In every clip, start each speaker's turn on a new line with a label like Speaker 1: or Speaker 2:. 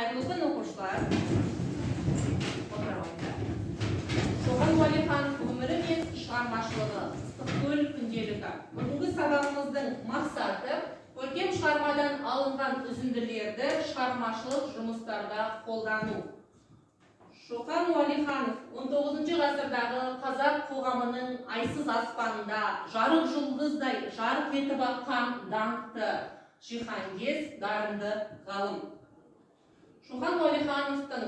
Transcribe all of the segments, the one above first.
Speaker 1: Қайырлы күн, оқушылар! Отыра алыңдар. Шоқан Уәлиханов өмірі мен шығармашылығы. Ыстықкөл күнделігі. Бүгінгі сабағымыздың мақсаты – көркем шығармадан алынған үзінділерді шығармашылық жұмыстарда қолдану. Шоқан Уәлиханов 19 ғасырдағы қазақ қоғамының айсыз аспанында жарық жұлдыздай жарқ етіп атқан даңқты жиһангез, дарынды ғалым. Шоқан Уәлихановтың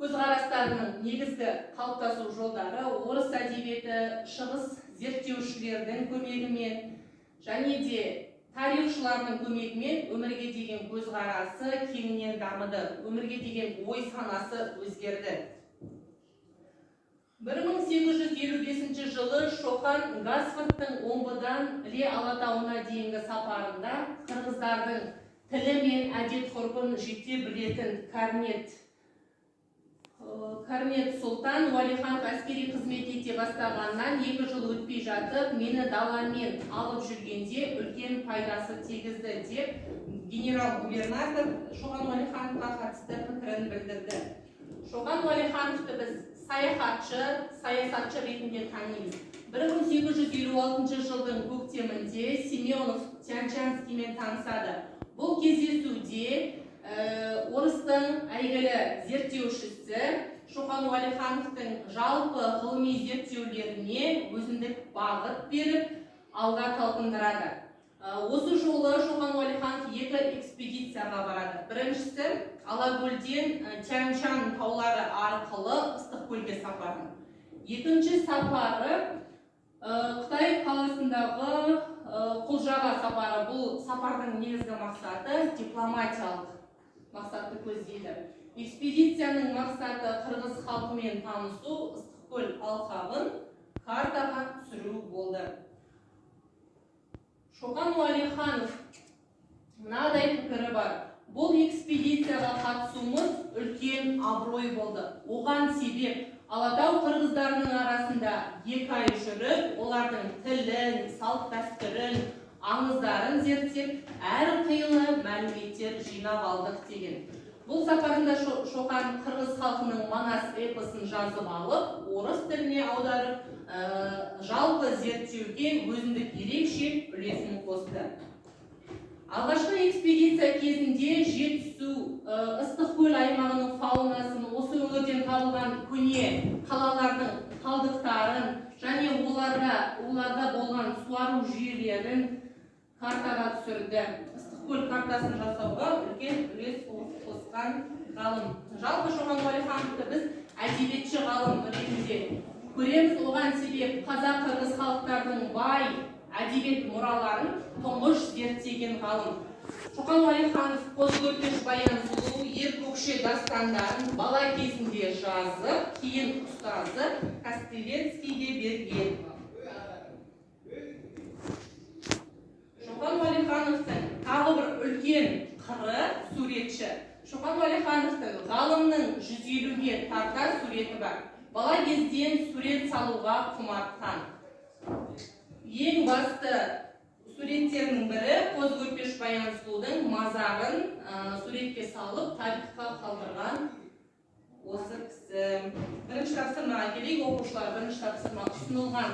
Speaker 1: көзқарастарының негізгі қалыптасу жолдары орыс әдебиеті, шығыс зерттеушілердің көмегімен және де тарихшылардың көмегімен өмірге деген көзқарасы кеңінен дамыды, өмірге деген ой санасы өзгерді. 1855 жылы Шоқан Гасфордтың Омбыдан Іле Алатауына дейінгі сапарында қырғыздардың тілі мен әдет ғұрпын жете білетін Карнет Сұлтан Уәлиханов әскери қызмет ете бастағаннан 2 жыл өтпей жатып, мені даламен алып жүргенде үлкен пайдасы тигізді деп генерал-губернатор Шоқан Уәлихановқа қатысты пікірін білдірді. Шоқан Уәлихановты біз саяхатшы, саясатшы ретінде танимыз. 1856 жылдың көктемінде Семенов Тянь-Шанскиймен танысады. Бұл кездесуде орыстың әйгілі зерттеушісі Шоқан Уәлихановтың жалпы ғылыми зерттеулеріне өзіндік бағыт беріп, алға талпындырады. Осы жолы Шоқан Уәлиханов екі экспедицияға барады. Біріншісі – Алакөлден Тянь-Шань таулары арқылы Ыстықкөлге сапары. Екінші сапары Қытай қаласындағы Құлжаға сапары. Бұл сапардың негізгі мақсаты дипломатиялық мақсатты көздейді. Экспедицияның мақсаты – қырғыз халқымен танысу, Ыстықкөл алқабын картаға түсіру болды. Шоқан Уәлиханов мынадай пікірі бар: «Бұл экспедицияға қатысуымыз үлкен абырой болды. Оған себеп – Алатау қырғыздарының арасында 2 ай жүріп, олардың тілін, салт дәстүрін, аңыздарын зерттеп, әрқилы мәліметтер жинап алдық» деген. Бұл сапарында Шоқан қырғыз халқының Манас эпосын жазып алып, орыс тіліне аударып, жалпы зерттеуге өзіндік ерекше үлесін қосты. Алғашқы экспедиция кезінде Жетісу, Ыстықкөл аймағының фаунасын, осы өңірден табылған көне қалалардың қалдықтарын және оларда болған суару жүйелерін картаға түсірді. Ыстықкөл картасын жасауға үлкен үлес қосқан ғалым. Жалпы, Шоқан Уәлихановты біз әдебиетші ғалым ретінде көреміз. Оған себеп – қазақ, қырғыз халықтарының бай әдебиет мұраларын тұңғыш зерттеген ғалым. Шоқан Уәлиханов Қозы Көрпеш Баян сұлу, Ер Көкше дастандарын бала кезінде жазып, кейін ұстазы Костылецкийге берген. Шоқан Уәлихановтың тағы бір үлкен қыры – суретші. Шоқан Уәлихановтың, ғалымның 150-ге тарта суреті бар. Бала кезден сурет салуға құмартқан. Ең басты суреттерінің бірі – Қозы Көрпеш Баян сұлудың мазарын суретке салып, тарихқа қалдырған осы кісі. Бірінші тапсырмаға келейік, оқушылар. Бірінші тапсырма: ұсынылған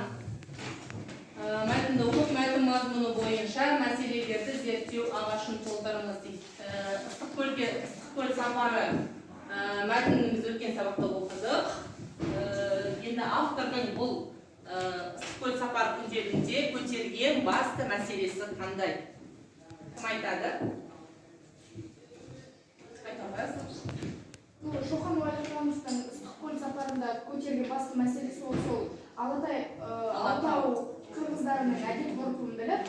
Speaker 1: мәтінді оқып, мәтін мазмұны бойынша мәселелерді зерттеу ағашын толтырыңыз дейді. Ыстықкөл сапары мәтінін біз өткен сабақта оқыдық. Енді автордың бұл Ыстықкөл сапар күнделігінде көтерген басты мәселесі қандай? Кім айтады? Айта қоясыз.
Speaker 2: Ну, Шоқан Уәлихановтың Ыстықкөл сапарында көтерген басты мәселесі ол сол Алатау қырғыздарының әдет ғұрпын біліп,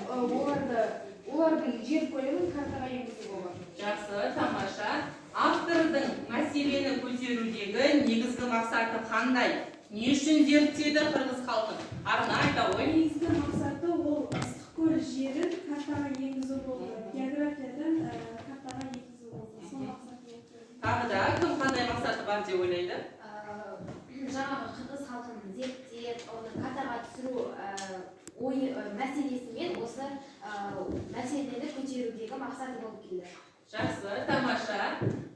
Speaker 2: олардың жер көлемін картаға енгізу болған.
Speaker 1: Жақсы, тамаша. Автордың мәселені көтерудегі негізгі мақсаты қандай? Не үшін зерттеді қырғыз халқын? Арна, айта ғой.
Speaker 3: Негізгі мақсаты ол Ыстықкөл жерін картаға енгізу болды. Географиядан картаға енгізу болды. Сол мақсатымен келді.
Speaker 1: Тағы да кім қандай мақсаты бар деп ойлайды?
Speaker 4: Жаңағы қырғыз халқын зерттеп, оны картаға түсіру ой мәселесімен осы мәселені көтерудегі мақсаты болып келді.
Speaker 1: Жақсы, тамаша.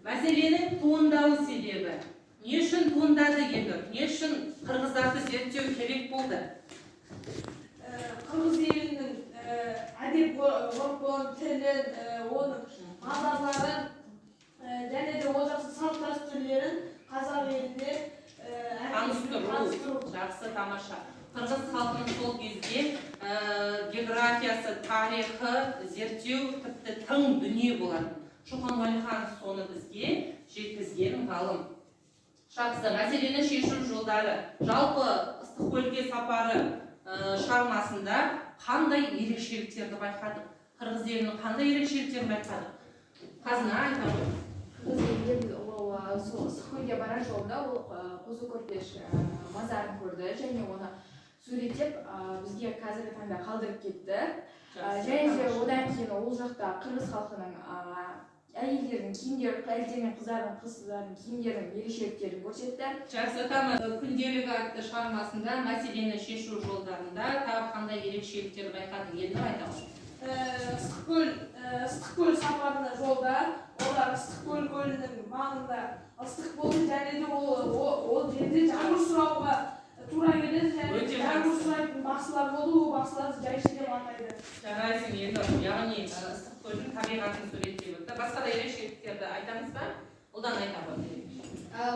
Speaker 1: Мәселе Мәселенің туындау себебі. Не үшін туындады енді? Не үшін қырғыздарды зерттеу керек болды?
Speaker 3: Қырғыз елінің әдеп ғұрпын, тілін, оның мазарларын және де ол жақтың салт дәстүрлерін қазақ еліне
Speaker 1: Таныстыру.
Speaker 3: Таныстыру.
Speaker 1: Жақсы, тамаша. Қырғыз халқының сол кезде географиясы, тарихы зерттеу тіпті тың дүние болатын. Шоқан Уәлиханов соны бізге жеткізген ғалым. Жақсы, мәселені шешу жолдары. Жалпы Ыстықкөлге сапары шығармасында қандай ерекшеліктерді байқадық? Қырғыз елінің қандай ерекшеліктерін байқадық? Қазына айта ғой.
Speaker 2: Қырғыз елінде біз ол сол Ыстықкөлге барар жолында ол Қозы Көрпеш мазарын көрді және оны суреттеп, бізге қазіргі таңда қалдырып кетті. Және де одан кейін ол жақта қырғыз халқының әйелдердің киімдері, әйелдер мен қыздардың киімдерінің ерекшеліктерін көрсетті.
Speaker 1: Жақсы, тамаша. Күнделігі атты шығармасында мәселені шешу жолдарында тағы қандай ерекшеліктер байқадың? Елнұр, айта ғой.
Speaker 3: Ыстықкөл сапарына жолда олар Ыстықкөл көлінің маңында ыстық болды және де ол жерде жаңбыр сұрауға тура келеді және
Speaker 1: Өте
Speaker 3: жаңбыр
Speaker 1: жақсы.
Speaker 3: сұрайтын бақсылар болды, ол бақсыларды жайшы деп атайды.
Speaker 1: Жарайсың, Елнұр. Яғни Ыстықкөлдің табиғатын суреттеп өтті. Басқа да ерекшеліктерді айтамыз ба? Ұлдан, айта ғой.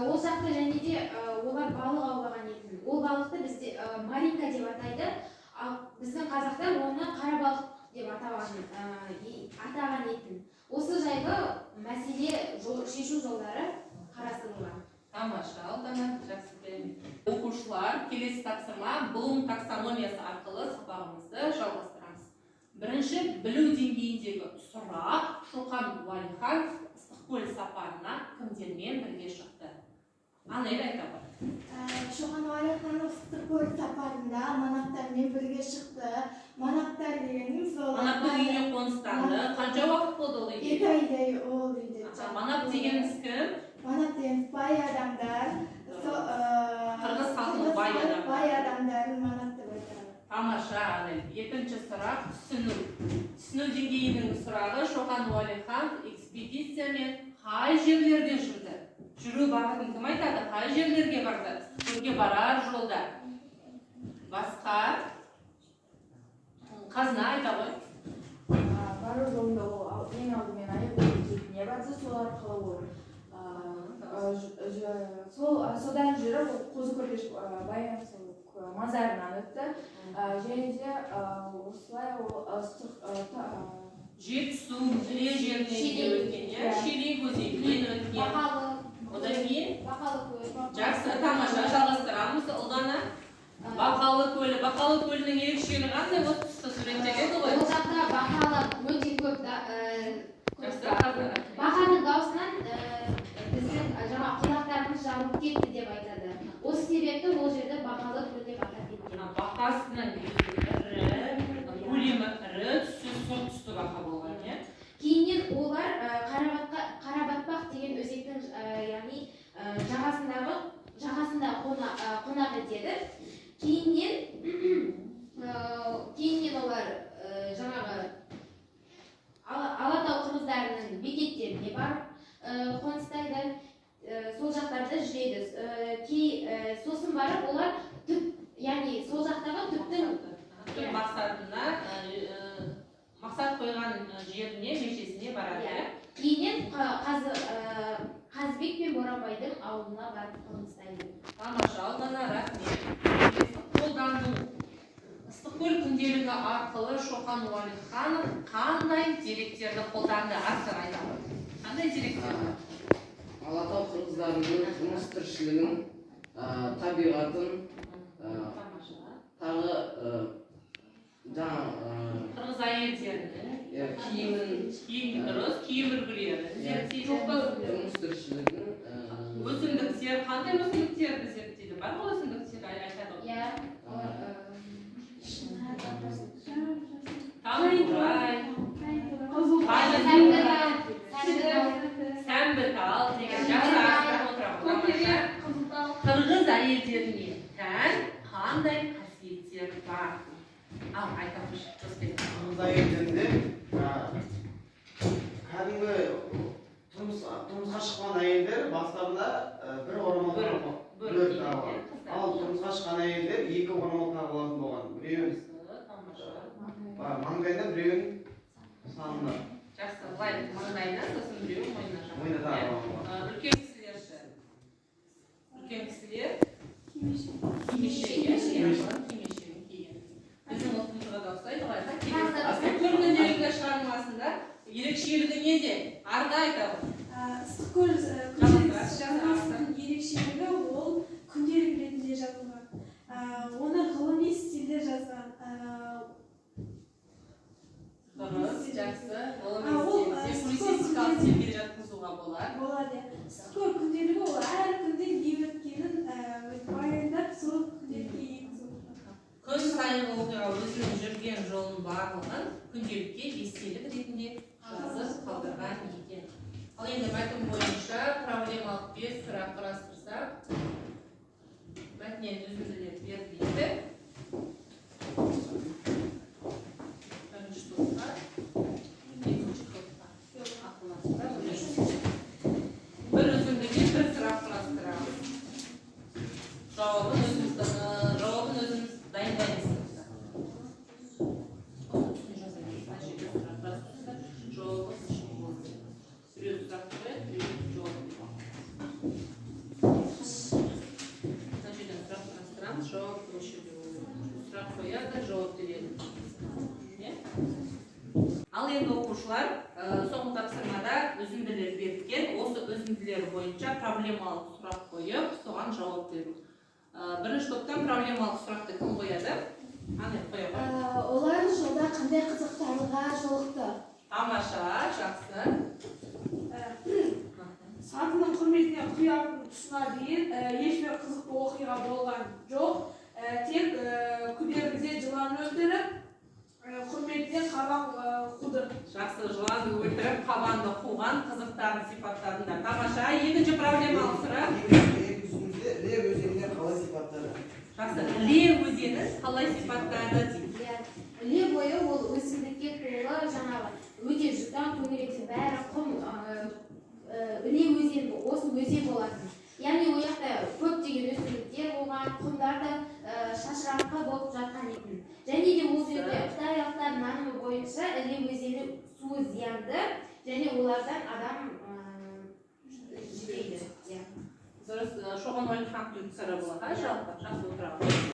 Speaker 4: Ол жақта және де олар балық аулаған етін. Ол балықты бізде маринка деп атайды, ал біздің қазақтар оны қара балық деп атаған етін. Осы жайлы мәселе шешу жолдары қарастырылған.
Speaker 1: Тамаша, Алдана, жақсы, керемет. Оқушылар, келесі тапсырма: Блум таксономиясы арқылы сабағымызды жалғастырамыз. Бірінші білу деңгейіндегі сұрақ: Шоқан Уәлиханов Ыстықкөл сапарына кімдермен бірге шықты? Анель, айта ғой.
Speaker 5: Шоқан Уәлиханов Ыстықкөл сапарында манаптармен бірге шықты. Манаптар дегеніміз ол
Speaker 1: Манаптың үйіне қоныстанды. Қанша уақыт болды ол үйде?
Speaker 5: 2 айдай ол үйде.
Speaker 1: Манап дегеніміз кім?
Speaker 5: Манап дегеніміз бай адамдар.
Speaker 1: Қырғыз халқының бай адамдары.
Speaker 5: Бай адамдарын манап деп айтады.
Speaker 1: Тамаша, Анель. Екінші сұрақ түсіну. Түсіну деңгейінің сұрағы: Шоқан Уәлиханов экспедициямен қай жерлерде жүрді? Жүру бағытын кім айтады? Қай жерлерге барды? Ыстықкөлге барар жолда. Басқа? Қазына, айта ғой.
Speaker 2: Бару жолында ол ең алдымен Аягөз бекетіне барды. Сол арқылы ол содан жүріп ол Қозы Көрпеш баян сол мазарынан өтті. Және де осылай ол ыстық
Speaker 1: Жетісу, Іле жерінен де
Speaker 4: Шелек.
Speaker 1: өткен, иә? Шелек өзенінен өткен.
Speaker 4: Бақалы.
Speaker 1: Одан кейін?
Speaker 4: Бақалы көл.
Speaker 1: Жақсы, тамаша, жалғастырамыз. Ұлдана. Бақалы көлі. Бақалы көлінің ерекшелігі қандай? Осы тұста суреттеледі ғой.
Speaker 4: Ол жақта бақалы өте көп да, көп.
Speaker 1: Жақсы, Қазына.
Speaker 4: Бақаның даусынан біздің жаңа құлақтарымыз жарылып кетті деп айтады. Осы себепті ол жерді Бақалы көл деп атап кеткен.
Speaker 1: Бақасының ірі, көлемі ірі, түсі сұр түсті бақа болған, иә?
Speaker 4: Кейіннен олар Қарабатпақ деген өзектің яғни жағасында қонақ етеді. Кейіннен олар жаңағы Алатау қырғыздарының бекеттеріне барып қоныстайды. Сол жақтарда жүреді. Сосын барып олар түп, яғни сол жақтағы түптің
Speaker 1: Түп мақсатына, мақсат қойған жеріне, межесіне барады,
Speaker 4: Иә.
Speaker 1: иә?
Speaker 4: Кейіннен Қазыбек пен Боранбайдың ауылына барып қоныстайды.
Speaker 1: Тамаша, Алдана, рахмет. Келесі қолдану. Ыстықкөл күнделігі арқылы Шоқан Уәлиханов қандай деректерді қолданды? Автор айтады. Қандай деректер?
Speaker 6: Алатау қырғыздарының тұрмыс тіршілігін, табиғатын,
Speaker 1: Тамаша.
Speaker 6: тағы жаңа
Speaker 1: Қырғыз әйелдерінің
Speaker 6: иә, киімін,
Speaker 1: киім, дұрыс, киім үлгілерін зерттейді.
Speaker 6: Тұрмыс тіршілігін,
Speaker 1: Өсімдіктер, қандай өсімдіктерді зерттейді? Бар ғой өсімдіктер, айтады ғой.
Speaker 4: Иә.
Speaker 1: Таңқурай,
Speaker 3: Қызыл.
Speaker 4: Сәмбі.
Speaker 1: Сәмбі тал деген. Жақсы, астына отырамыз.
Speaker 3: Көкере, қызылтал.
Speaker 1: Қырғыз әйелдеріне тән қандай қасиеттер бар? Ал, айта қойшы, Досбек.
Speaker 7: Қырғыз әйелдерінде кәдімгі тұрмыс Тұрмысқа шыққан әйелдер бастарында бір орамал
Speaker 1: Бір
Speaker 7: бір
Speaker 1: киеді,
Speaker 7: тағып алған.
Speaker 1: қыздар.
Speaker 7: Ал тұрмысқа шыққан әйелдер екі орамал тағып алатын болған. Біреуін
Speaker 1: Тамаша.
Speaker 7: маңдайына, біреуін санына.
Speaker 1: Жақсы, былай маңдайына, сосын біреуін мойнына жабады.
Speaker 7: Мойнына тағып
Speaker 1: Иә.
Speaker 7: алған болған.
Speaker 1: Үлкен кісілер ше? Үлкен кісілер
Speaker 5: Кимешек.
Speaker 1: кимешек, иә, кимешегін киген. Біздің ұлтымызға да ұқсайды ғой. Ыстықкөл күнделігі шығармасында ерекшелігі неде? Арда айтады.
Speaker 3: Ыстықкөл
Speaker 1: Жалғастырасыз.
Speaker 3: шығармасының ерекшелігі ол күнделік ретінде жазылған. Оны ғылыми стильде жазған.
Speaker 1: Дұрыс, жақсы. Ғылыми
Speaker 3: Ол,
Speaker 1: стильде,
Speaker 3: Ыстықкөл
Speaker 1: публицистикалық стильге жатқызуға болады.
Speaker 3: Болады. Ыстықкөл күнделігі ол әр күнде не өткенін баяндап, сол күнделікке енгізіп отырған.
Speaker 1: Күн сайынғы оқиға, өзінің жүрген жолын барлығын күнделікке естелік ретінде жазып қалдырған екен. Ал енді мәтін бойынша проблемалық бес сұрақ құрастырсақ, мәтіннен үзінділер беріледі. Бірінші топқа, екінші топқа ақылдасыңдар. Бір үзіндіге бір сұрақ құрастырамыз. Жауабын өзіміз дайындаймыз сыныпта. Осы үстіне жаза беріңіз. Мына жерге сұрақ құрастырыңыздар, жауабы үшін болады. Біреу сұрақ қояды, біреу жауап береді. Мына жерден сұрақ құрастырамыз, жауап осы жерде болады. Сұрақ қояды, жауап береді. Иә? Ал енді, оқушылар, соңғы тапсырмада үзінділер берілген. Осы үзінділер бойынша проблемалық сұрақ қойып, соған жауап беру. Бірінші топтан проблемалық сұрақты кім қояды? Ане, қоя ғой.
Speaker 5: Олар жолда қандай қызықтарға жолықты?
Speaker 1: Тамаша, жақсы.
Speaker 3: Сатының құрметіне құятын тұсына дейін ешбір қызықты оқиға болған жоқ. Тек күдеріде жылан өлтіріп, құрметіне қабан қуды.
Speaker 1: Жақсы, жыланды өлтіріп, қабанды қуған қызықтарын сипаттадыңдар. Тамаша. Екінші проблемалық сұрақ.
Speaker 8: Екінші үзіндіде Іле өзеніне қалай сипаттады?
Speaker 1: Жақсы, Іле өзенін қалай сипаттады дейді.
Speaker 4: Иә, Іле бойы ол өсімдікке толы, жаңағы өте жұтаң, төңіректе бәрі құм, Іле өзені осы өзен болатын. Яғни ол жақта көптеген өсімдіктер болған, құмдар да шашыраңқы болып жатқан екен. Және де ол жерде қытайлықтардың нанымы бойынша Іле өзені суы зиянды және олардан адам жібейді. Иә.
Speaker 1: Дұрыс, Шоқан Уәлихановтың пікірі болады, жалпы жақсы отыра.